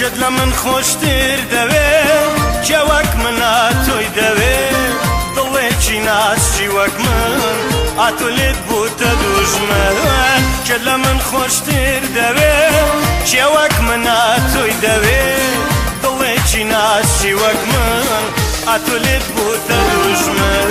کێت لە من خۆشتر دەوێ، کێ وەک منە تۆی دەوێ، دڵێکی ناسکی وەک من ئاتۆ لێت بووتە دوژمن. کێت لە من خۆشتر دەوێ، کێ وەک منە تۆی دەوێ، دڵێکی ناسکی وەک من ئاتۆ لێت بووتە دوژمن.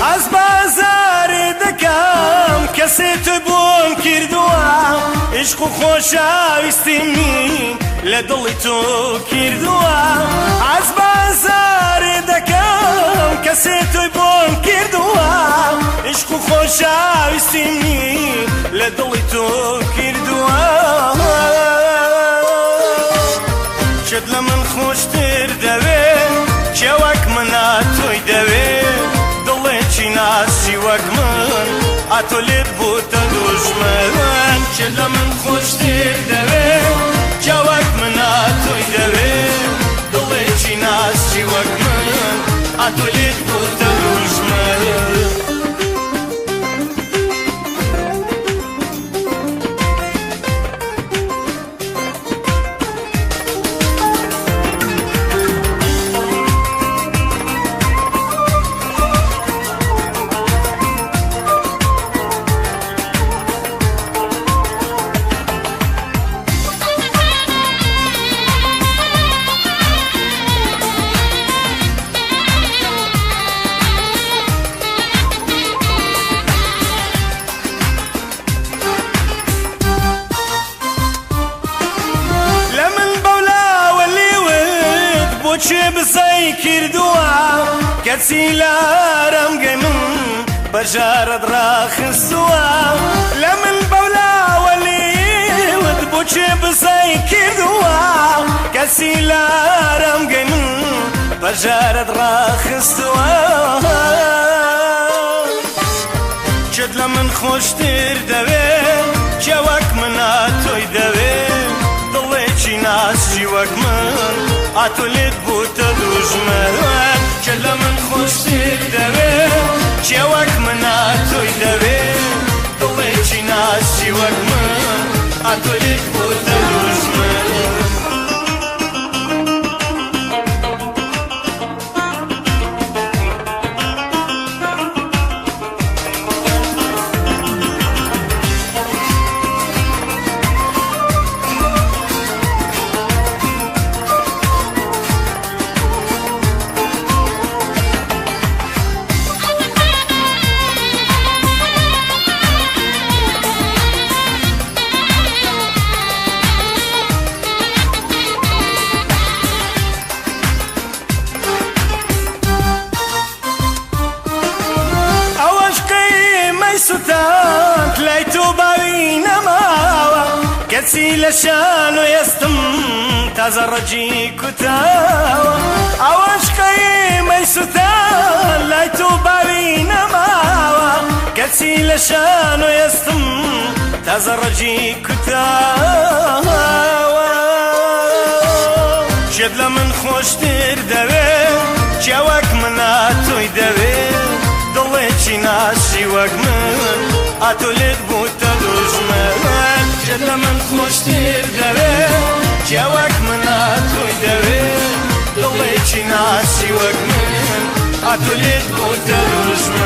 ئەز بازارێ دەکەم کەسێ تۆی بۆم کردووە، عشق و خۆشەویستی من لە دڵی تۆ کردووە. ئەز بازارێ دەکەم کەسێ تۆی بۆم کردووە، عشق و خۆشەویستی من لە دڵی تۆ کردووە. کێت لە من خۆشتر دەوێ، کێ وەک منە تۆی دەوێ، دڵێکی ناسکی وەک من ئاتۆ لێت بووتە دوژمن. کێت لە من خۆشتر دەوێ، کێ وەک منە تۆی دەوێ، دڵێکی ناسکی وەک من ئاتۆ لێت بووتە دوژمن. لە من بەولاوە لێوت بۆچێ بزەی کردووە، کەچی لارەمگەی من بەژارەت ڕاخستووە. لە من بەولاوە لێوت بۆچێ بزەی کردووە، کەچی لارەمگەی من بەژارەت ڕاخستووە. کێت لە من خۆشتر دەوێ، کێ وەک منە تۆی دەوێ، دڵێکی ناسکی وەک من ئاتۆ لێت بووتە دوژمن. کێت لە من خۆشتر دەوێ، کێ وەک منە تۆی دەوێ، دڵێکی ناسکی وەک من ئاتۆ لێت بووتە دوژمن. ئەوەش قیمەی سوتاند لای تۆ باوی نەماوە، کەچی لە شان و ئێستم تازە ڕەگی کوتاوە. ئەوەش قیمەی سوتاند لای تۆ باوی نەماوە، کەچی لە شان و ئێستم تازە ڕەگی کوتاوە. کێت لە من خۆشتر دەوێ، کێ وەک منە تۆی دەوێ، دڵێکی ناسکی وەک من ئاتۆ لێت بووتە دوژمن. کێت لە من خۆشتر دەوێ، کێ وەک منە تۆی دەوێ، دڵێکی ناسکی وەک من ئاتۆ لێت بووتە دوژمن.